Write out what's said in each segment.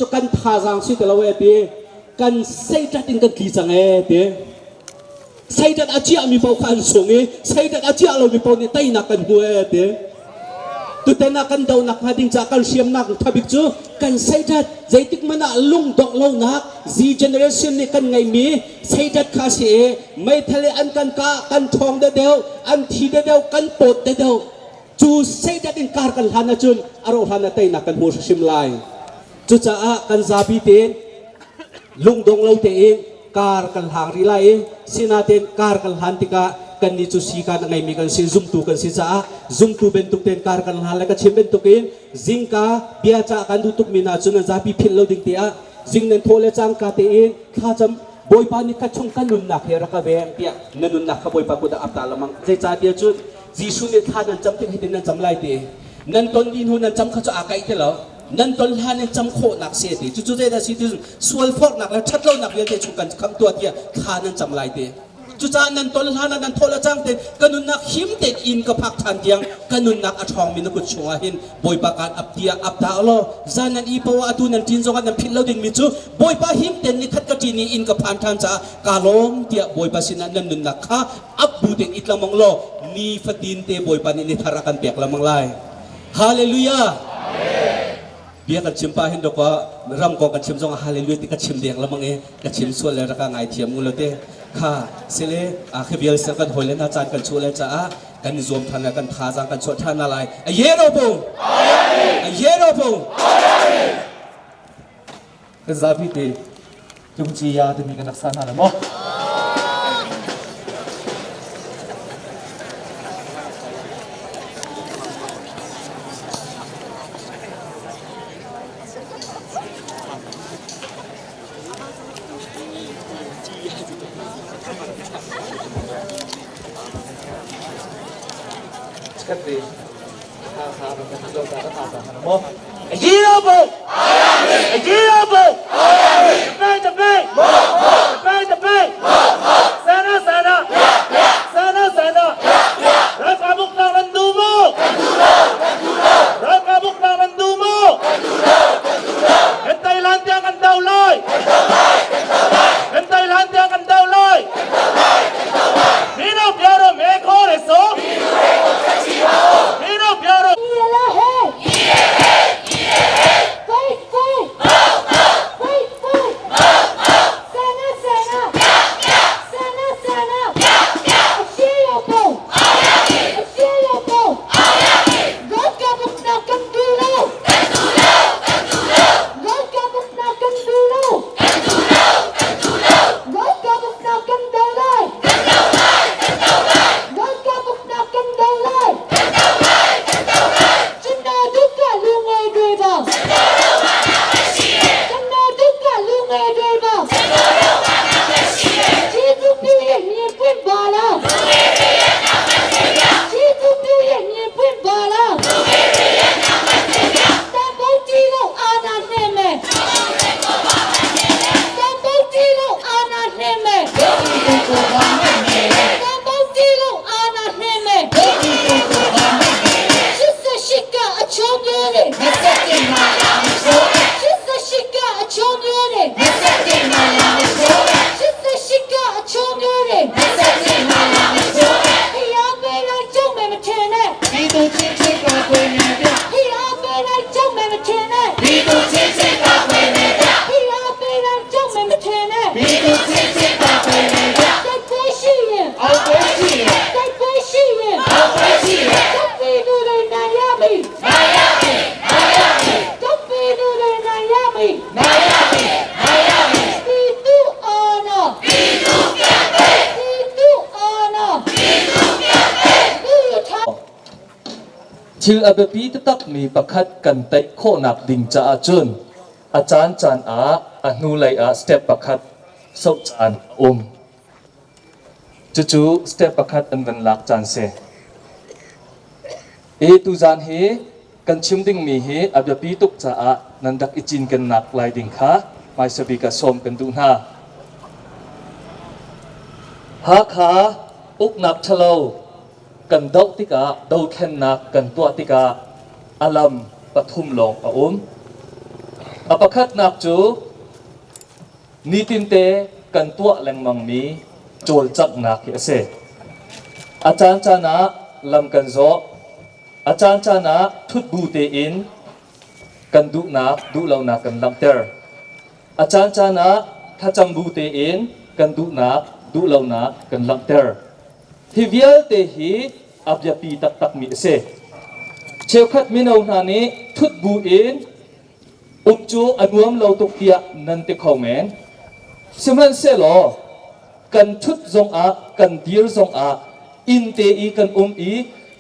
cu kan thazaang si ti lo e ti kan seitat in kan tli cang e ti seitat a ciahmi paoh kha an sung i seitat a ciah lomi paoh nih teinak kan hmu e ti tutan ah kan donak hnga ding caah kan hriamnak thabik cu kan seitat zeitik hmanh ah lungdongh lonak Z generation nih kan ngeihmi seitat kha si i meithal i an kan kah kan ṭhawng deuhdeuh an thi deuhdeuh kan pawt deuhdeuh cu seitat in kar kan hlan ahcun a roh hlan ah teinak kan hmu hrimhrim lai. Cucaah kan zapi tein lungdong lo tein kar kan hlang rih lai i sinain kar kan hlan tikah kannih cu sikan a ngeimi kan si zumtu kan si caah zumtu bantuk tein kar kan hlan le ka chim bantukin zingka bia cah kan duh tukmi hna cu nan zapi philh lo ding tiah zing nan thawh le cangka tein thlacam Bawipa nih ka chung ka nunnak hi rak ka veng tiah na nunnak kha Bawipa kut ah ap ta lamang zeicahtiah cun Jesuh nih thla nan cam tik hitin nan cam lai ti nan ton dih hnu nan cam kha cu aa kaih ti lo nan ton hlan in cam khawhnak si ti cucu zeidah si ti sual forhnak le ṭhatlonak vialte chung kan khamh tuah tiah thla nan cam lai ti cucaah nan ton hlan ah nan thawh le cang tein ka nunnak him tein inn ka phak ṭhan tiang ka nunnak a ṭhawngmi na kut chungah hin Bawipa kaan ap tiah ap dah law zan nan i poah atu nan ṭin zongah nan philh lo dingmi cu Bawipa him tein nikhat ka ṭin i inn ka phan ṭhan caah kaa lawm tiah Bawipa sinah nan nunnak kha ap bu tein i tlangmang law nifatin te Bawipa nih ni thar a kan pek lengmang lai. Hallelujah! Bia kan chim pa hin dawk ram kong kan chim zong hallelujah ti ka chim deng lamang i ka chim sual le raka ngai thiam ngu lo te kha sile a khi vial sel kan hoi le na caan kan chuah le caah kan i zuam than le kan thazaang kan chuah than na lai a ye ro pung a ye ro pung Kan zapi te Tungci ya timi kan rak sa hna la maw? Chikat te Thil a biapi taktakmi pakhat kan teih khawhnak ding caah cun a caancaan ah a hnulei ah step pakhat soh caan a um. Cucu step pakhat an van lak caan si. I tuzaan hi kan chim dingmi hi a biapi tuk caah nan rak i cinkennak lai ding kha hmaisa bik ah sawm kan duh hna. Hakha uknak ṭhalo kan doh tikah dothlennak kan tuah tikah a lam pathum lawng a um. A pakhatnak cu nitinte kan tuah lengmangmi cawlcanghnak hi a si. A caancaan ah lam kan zawh, a caancaan ah thutbu tein kan duhnak, duhlonak kan langhter. A caancaan ah thlacam bu tein kan duhnak, duhlonak kan langhter. Hi vialte hi a biapi taktakmi a si. Cheukhat mino hna nih thut bu in um cu a nuam lo tuk tiah nan ti kho men. Sihmanhsehlaw kan thut zongah kan dir zongah inn te i kan um i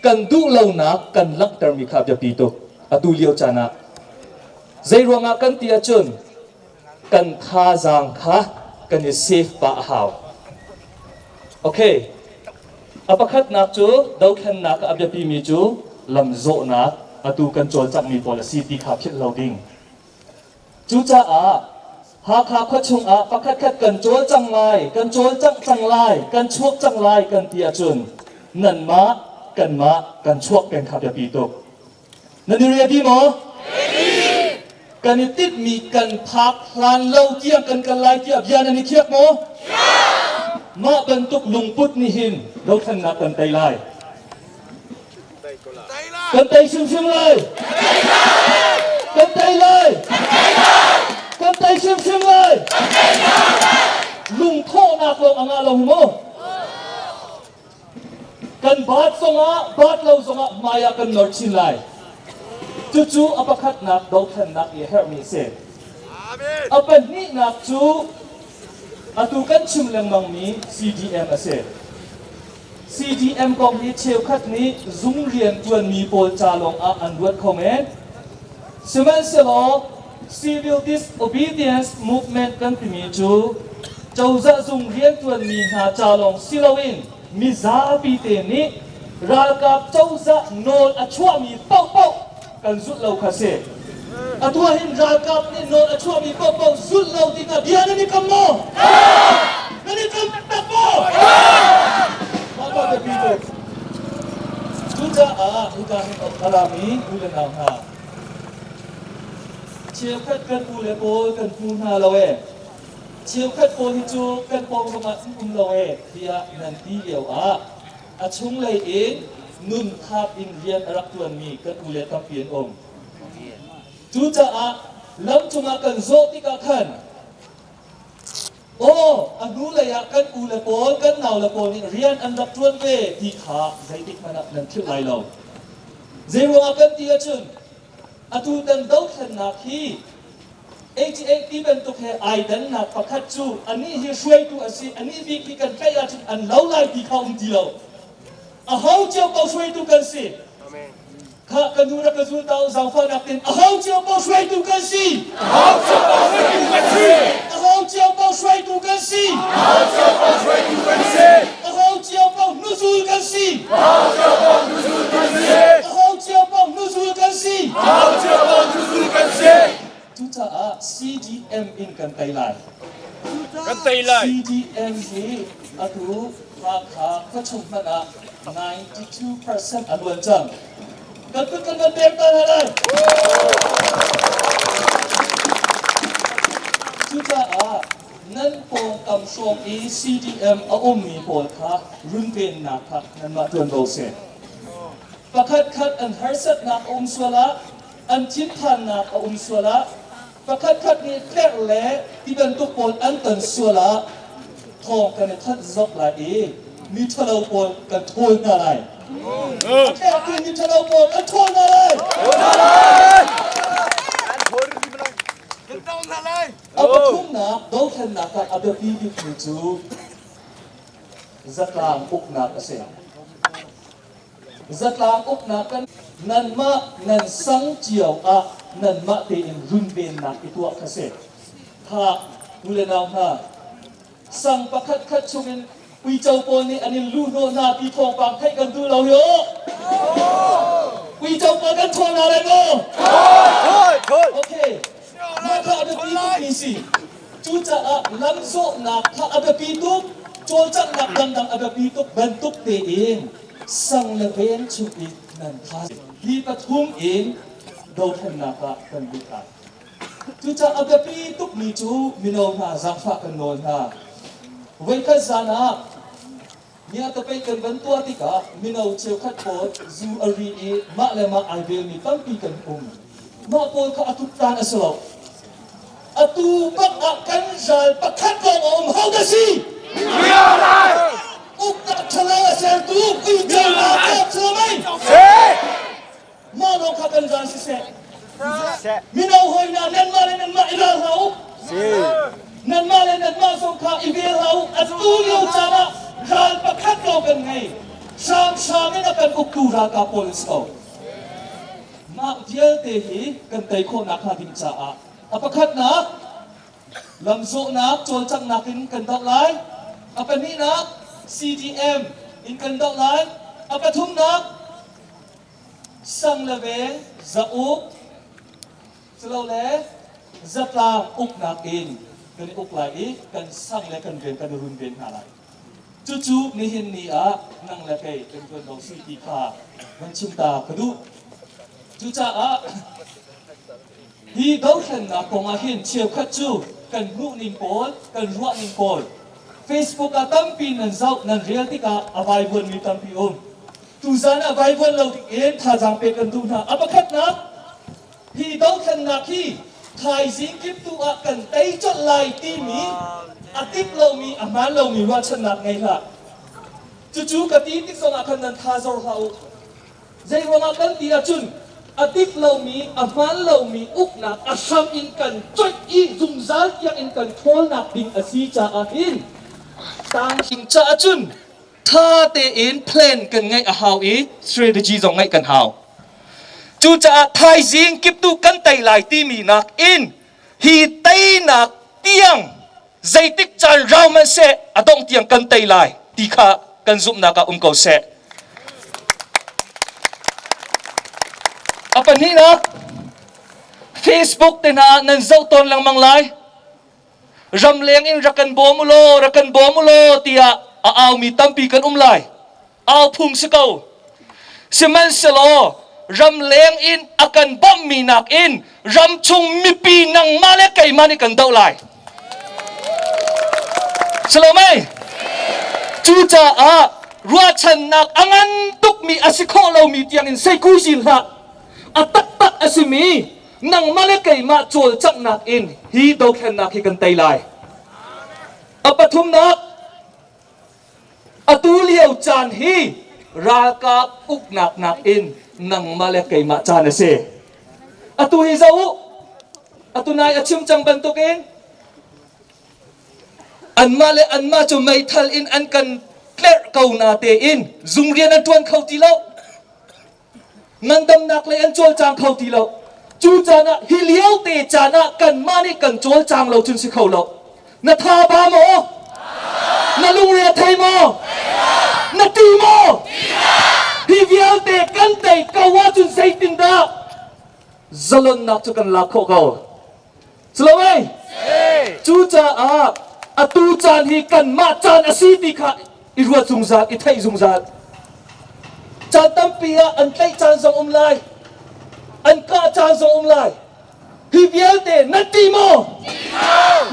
kan duh lonak kan langhtermi kha biapi tuk atu lio caan ah. Zei ruangah kan ti ahcun kan thazaang kha kan i save pah a hau. Okay. A pakhatnak cu dothlennak a biapimi cu lamzawhnak atu kan cawlcanghmi pawl a si ti kha philh lo ding. Cucaah Hakha khuachung ah pakhatkhat kan cawlcang lai, kan cawlcangh cang lai, kan chuak cang lai kan ti ahcun nanmah kanmah kan chuak peng kha biapi tuk. Nan i ready maw? Ready! Kan i tinhmi kan phak hlan lo tiang kan kal lai tiah bia nan i khiak maw? Mah bantuk lungput nih hin dothlennak kan tei lai. Kan tei hrimhrim lai. Kan tei lai. Kan tei hrimhrim lai. Lungthawhnak lawng a ngah lo hi mu. Kan baat zongah baat lo zongah hmai ah kan nor chin lai. Cucu a pakhatnak dothlennak i a herhmi a si. A pahnihnak cu atu kan chim lengmangmi CDM a si. CDM kong hi cheukhat nih zung rian ṭuanmi pawl ca lawngah an ruat kho men. Sihmanhsehlaw civil disobedience movement kan timi cu cozah zung rianṭuanmi hna ca lawng si loin mizapi te nih ralkap cozah nawl a chuahmi paohpaoh kan zulh lo kha si. Atu ah hin ralkap nih nawl a chuahmi paohpaoh zulh lo dingah bia nan i kam maw? Nan i kam tak maw? Mah ka biapi tuk. Cucaah hika hin a rami u le nau hna, cheukhat kan u le pawl kan hmu hna lo ee. Cheukhat pawl hi cu kan pawng zongah an um lo ee tiah nan ti lio ah a chunglei in nun thap in rian a rak ṭuanmi kan u le tampi an um. Cucaah lam cungah kan zawh tikah khan aw a hnulei ah kan u le pawl kan nau le pawl nih rian an rak ṭuan ve ti kha zeitik hmanh ah nan philh lai lo. Zeiruangah kan ti ahcun atu tan dothlennak hi 88 ti bantuk he ai dannak pakhat cu anih hi hruaitu a si, anih bik hi kan tlaih ahcun an lo lai ti kha um ti lo. Aho cio ko hruaitu kan si. Kha ka nu rak ka zul ta u zaangfahnak tin aho cio ko hruaitu kan si. Aho cio ko hruaitu kan si. Aho cio ko hruaitu kan si. Aho cio ko hruaitu kan si. Aho cio ko hnuzul kan si. Aho cio ko hnuzul kan si. Aho cio ko hnuzul kan si. Aho cio ko hnuzul kan si. Cucaah CDM in kan tei lai. Kan tei lai. CDM hi atu Hakha khuachung hmanh ah 92% a luan cang. Kan kut kan van pek ta hna lai. Cucaah nan pawngkam hrawng i CDM a ummi pawl kha runvennak kha nanmah ṭuanvo si. Pakhat khat an harsatnak a um sual ah an thinphannak a um sual ah pakhatkhat nih tlerh le ti bantuk pawl an ton sual ah thawng kan i thanh zok lai i mi ṭhalo pawl kan ṭhawl hna lai. A tlerhtu mi ṭhalo pawl kan ṭhawl hna lai. A pathumnak dothlennak ah a biapi bikmi cu zatlang uknak a si. Zatlang uknak kan nanmah nan sang cio ah nanmah tein runvennak i tuah kha si. Kha u le nau hna, sang pakhat khat chungin uico pawl nih an in luhhnawh hna ti thawngpang theih kan duh lo hi aw. Uico pawl kan ṭhawl hna lai maw? Okay. Mah kha a biapi tukmi si. Cucaah lamzawhnak kha a biapi tuk, cawlcanghnak dangdang a biapi tuk bantuk tein sang le veng chung i nan tha. Hi pathum in dothlennak ah kan lut lai. Cucaah a biapi tukmi cu mino hna zaangfah kan nawl hna. Voikhat zan ah Ngiatapeih kan van tuah tikah mino cheukhat pawl zu a ri i mah le mah ai velmi tampi kan um. Mah pawl kha a tuktan a si lo. Atu bak ah kan ral pakhat lawng a um. Hodah si? Uknak ṭhalo a sertu uico ralkap si lo mei? Mah lawng kha kan ral siseh. Mino hawi hna nanmah le nanmah i ral hlah u. Nanmah le nanmah zong kha i vel hlah u. Atu lio caan ah ral pakhat lawng kan ngei. Hramhram in a kan uktu ralkap pawl an si ko. Mah vialte hi kan tei khawh nakhnga ding caah a pakhatnak lamzawhnak cawlcanghnak in kan doh lai. A pahnihnak CDM in kan doh lai. A pathumnak sang le veng zauk silole zatlang uknak in kan i uk lai i kan sang le kan rian kan i runven hna lai. Cucu nihin ni ah nang le kei kan ṭuan ko si ti kha van chim ta ka duh. Cucaah hi dothlennak kong ah hin cheukhat cu kan hmuhning pawl, kan ruahning pawl Facebook ah tampi nan zoh, nan rel tikah a vaivuanmi tampi um. Tuzan ah vaivuan lo dingin thazaang pek kan duh hna. A pakhatnak, hi dothlennak hi thaizing kiptu ah kan tei colh lai timi a dik lomi, a hmaan lomi ruahchannak ngei hlah. Cucu ka ti tik zongah khan nan tha zor hlah u. Zei ruangah kan ti ahcun a dik lomi, a hmaan lomi uknak a hram in kan coih i zungzal tiang in kan ṭhawlnak ding a si caah hin tang caah cun ṭha tein plan kan ngeih a hau i strategy zong ngeih kan hau. Cucaah thaizing kiptu kan tei lai timi nakin hi teinak tiang zeitik caan rau hmanh seh a dongh tiang kan tei lai ti kha kan zumhnak ah um ko seh. A pahnihnak, Facebook te hna ah nan zoh tawn lengmang lai. Ramleng in rak kan bawm u law, rak kan bawm u law tiah a aumi tampi kan um lai. Au phung si ko. Sihmanhsehlaw ramleng in a kan bawmhmi nakin ramchung mipi nangmah le keimah nih kan doh lai. Salomei, cucaah ruahchannak a ngan tukmi a si khawh lomi tiangin seikuzin hlah. A taktak a simi nangmah le keimah cawlcanghnak in hi dothlennak hi kan tei lai. A pathumnak, atu lio caan hi ralkap uknak nakin nangmah le keimah caan a si. Atu hi zoh u, atu nai a chim cang bantukin anmah le anmah cu meithal in an kan tlerh ko na tein zung rian an ṭuan kho ti lo. Ngandamnak lei an cawlcang kho ti lo. Cu caan ah hi lio te caan ah kanmah nih kan cawlcang lo cun si kho lo. Na tha ba maw? Na lungre a thei maw? Na ti maw? Hi vialte kan tei ko ahcun zeitindah zalonnak cu kan lak khawh ko? Culo Cucaah atu caan hi kanmah caan a si ti kha i ruat zungzal, i theih zungzal. Caan tampi ah an tlaih caan zong um lai, an kah caan zong um lai. Hi vialte nan ti maw?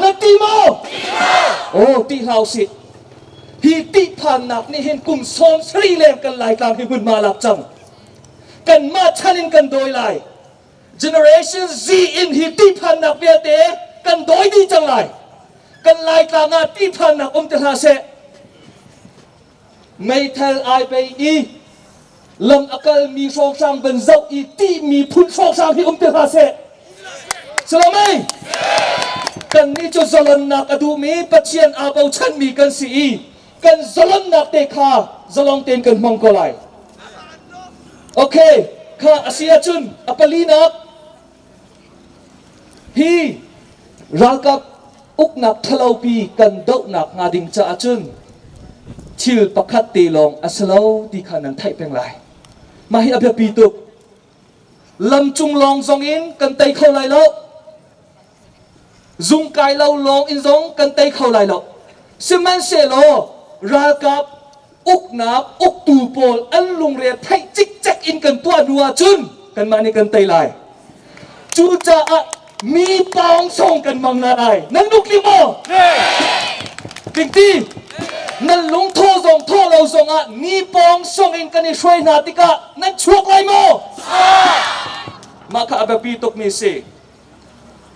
Nan ti maw? Oh, ti hlah usih. Hi tihphannak nih hin kum 70 leng kan Laitlang hi hmunhma lak cang. Kanmah chan in kan dawi lai. Generation Z in hi tihphannak vialte kan dawi dih cang lai. Kan Laitlang ah tihphannak um te hlah seh. Meithal ai bei i lam a kalmi hrawnghrang van zoh i tihmi phun hrawnghrang hi um te hlah seh. Salomei! Kannih cu zalonnak a duhmi Pathian aa bochanmi kan si i kan zalonnak te kha zalong tein kan hmang ko lai. Okay, kha a si ahcun a palinak hi ralkap uknak ṭhalopi kan dohnak hnga ding caah cun thil pakhat te lawng a si lo ti kha nan theih peng lai. Mah hi a biapi tuk. Lamcung lawng zong in kan tei kho lai lo. Zung kai lo lawng in zong kan tei kho lai lo. Sihmanhsehlaw ralkap uknak uktu pawl an lungre theih cikcek in kan tuah hnu ahcun kanmah nih kan tei lai. Cucaah Mi pawng song kan mang na lai. Nan luk li maw? Tingti nan lungtho zong tho lo zong ah ni pawng song in kan i hruai hna tikah nan chuak lai maw? Mah kha a biapi tukmi si.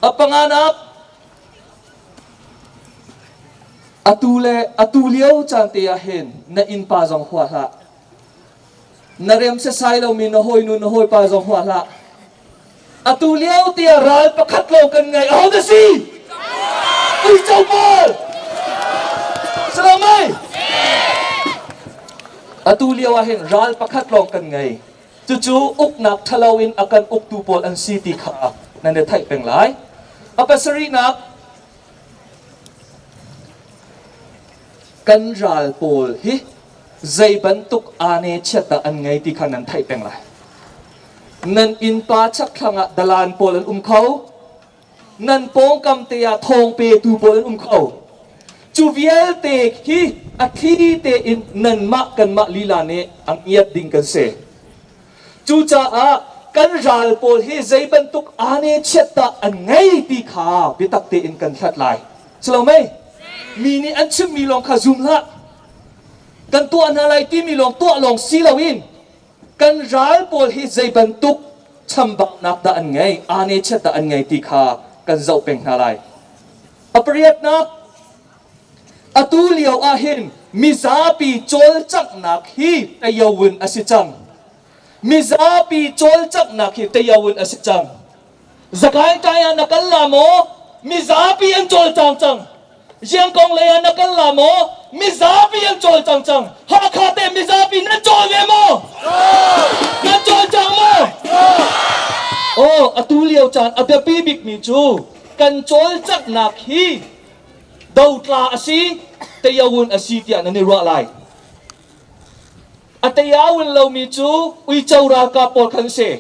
A panganak, atu le atu lio caan te ah hin na innpa zong hua hlah. Na rem sesai lomi na hawinu na hawipa zong hua hlah. Atu lio tiah ral pakhat lawng kan ngei. Aho dah si? Uico pawl! Salamai! Atu lio ah hin ral pakhat lawng kan ngei. Cucu uknak ṭhalo in a kan uktu pawl an si ti kha nan i theih peng lai. A pasarihnak, kan ral pawl hi zei bantuk aa chiat dah an ngei ti kha nan theih peng lai. Nan innpa chakthlang ah dalan pawl an um kho. Nan pawngkam te ah thawng petu pawl an um kho. Cu vialte hi a thli tein nanmah kanmah lila nih a ngiat ding kan si. Cucaah kan ral pawl hi zei bantuk aa chiat dah an ngei ti kha biatak tein kan hlat lai. Silo mei? Mi nih an chimmi lawng kha zum hlah. Kan tuah hna lai timi lawng tuah lawng si loin kan ral pawl hi zei bantuk chambaunak dah an ngei, aa chiat dah an ngei ti kha kan zoh peng hna lai. A pariatnak, atu lio ah hin mizapi cawlcanghnak hi tayawun a si cang. Mizapi cawlcanghnak hi tayawun a si cang. Zakai kai ah na kal la maw? Mizapi an cawlcang cang. Ziangkong lei ah na kal la maw? Mizapi an cawlcang cang. Hakha te mizapi nan cawl ve maw? Nan cawlcang maw? Oh, atu lio caan a biapi bikmi cu kan cawlcanghnak hi dotla a si, tayawun a si tiah nan i ruah lai. A tayawun lomi cu uico ralkap pawl khan si.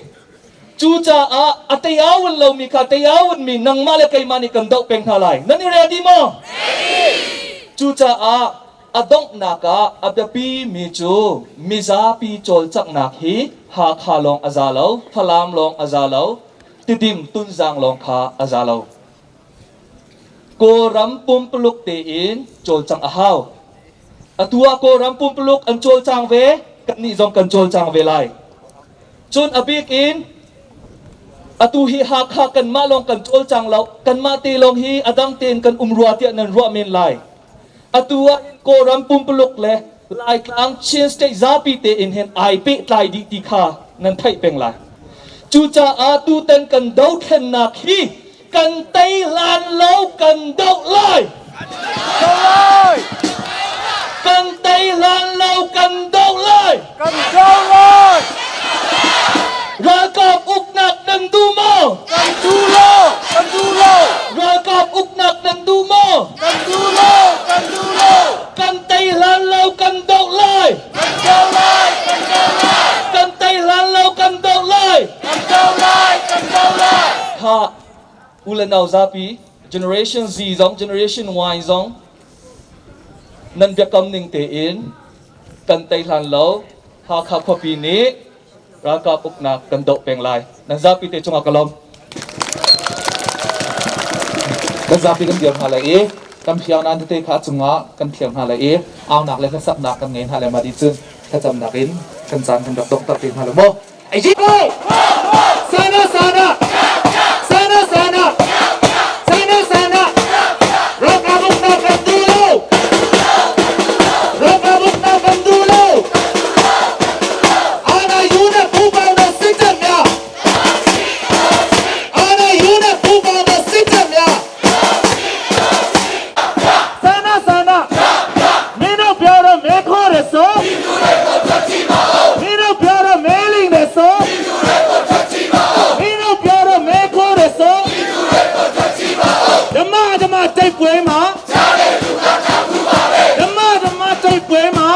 Cucaah a tayawun lomi kha tayawun mi nangmah le keimah nih kan doh peng hna lai. Nan i ready maw? Cucaah a donghnak ah a biapi mi cu mizapi cawlcanghnak hi Hakha lawng a za lo, Falam lawng a za lo, Tidim Tunzang lawng kha a za lo. Kawlram pumpuluk tein cawlcangh a hau. Atu ah Kawlram pumpuluk an cawlcang ve, kannih zong kan cawlcang ve lai. Cun a bik in atu hi Hakha kanmah lawng kan cawlcang lo, kanmah te lawng hi a dang tein kan um rua tiah nan ruah men lai. Atu ah Kawlram pumpuluk le Laitlang Chin State zapi tein hin ai pehtlai dih ti kha nan theih peng lai. Cucaah tutan kan dothlennak hi kan tei hlan lo kan doh lai. Kan tei hlan lo kan doh lai. Kan doh lai. Ralkap uknak nan duh maw? Kan duh lo. Kan duh lo. Ralkap uknak nan duh maw? Kan duh lo. Kan duh lo. Kan tei hlan lo kan doh lai. Kan doh lai. Kan doh lai. Kan tei hlan lo kan doh lai. Kan doh lai. Kan doh lai. Kha u le nau zapi Generation Z zong Generation Y zong nan biakam ning tein kan tei hlan lo Hakha khuapi nih ralkap uknak kan doh peng lai. Nan zapi te cungah ka lawm. Kan zapi kan dir hna lai i kan phiang nan tete kha cungah kan thiang hna lai i aunak le hlasaknak kan ngei hna lai ma di cun thlacamnak in kan caan kan rak donghter te hna lo maw. Sana sana sana sana sana sana ralkap uknak kan duh lo ralkap uknak kan duh lo အာဏာယူနဲ့ပူးပေါင်းတဲ့စစ်တပ်များအာဏာယူနဲ့ပူးပေါင်းတဲ့စစ်တပ်များဆန္ဒဆန္ဒမင်းတို့ပြောတော့မဲခေါ်ရဆိုမင်းတို့ပြောတော့မဲလိမ့်တယ်ဆိုမင်းတို့ပြောတော့မဲခေါ်ရဆိုဓမ္မဓမ္မတိုက်ပွဲမှာဓမ္မဓမ္မတိုက်ပွဲမှာ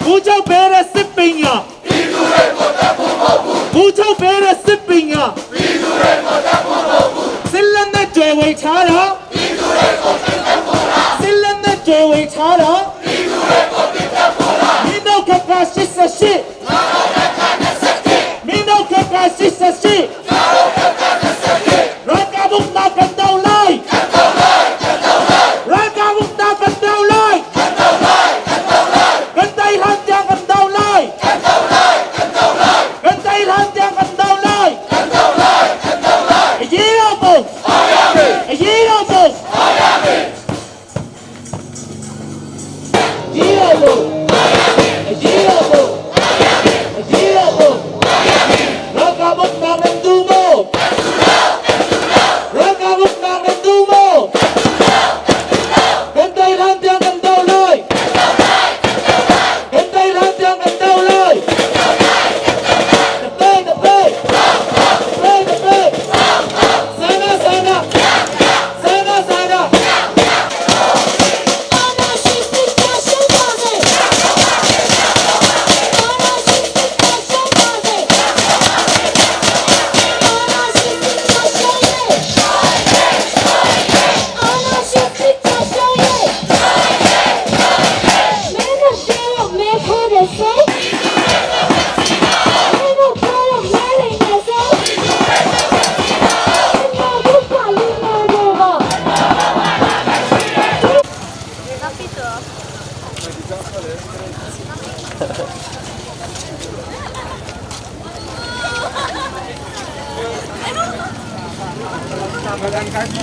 ဘူချုပ်ပဲတဲ့စစ်ပညာပြည်သူတွေကိုတတ်ဖို့မဟုတ်ဘူးဘူချုပ်ပဲတဲ့စစ်ပညာပြည်သူတွေကိုတတ်ဖို့မဟုတ်ဘူးစစ်လက်နဲ့ကြွယ်ဝေချတော့ပြည်သူတွေကိုတတ်ဖို့လားစစ်လက်နဲ့ကြွယ်ဝေချတော့ပြည်သူတွေကိုတတ်ဖို့လားမင်းတို့ခက်ခါ88ငါတို့ခက်ခါ21မင်းတို့ခက်ခါ88ငါတို့ခက်ခါ တော်ပုံအရေးတော်ပုံအရေးတော်ပုံရကဘုတ်နာမန်ဒူမောရကဘုတ်နာမန်ဒူမောကန်တိုင်လန်တန်ကန်တော်လိုက်ကန်တိုင်လန်တန်ကန်တော်လိုက်တပိတ်တပိတ်တပိတ်တပိတ်ဆန္ဒဆန္ဒဆန္ဒဆန္ဒ Badan kaki.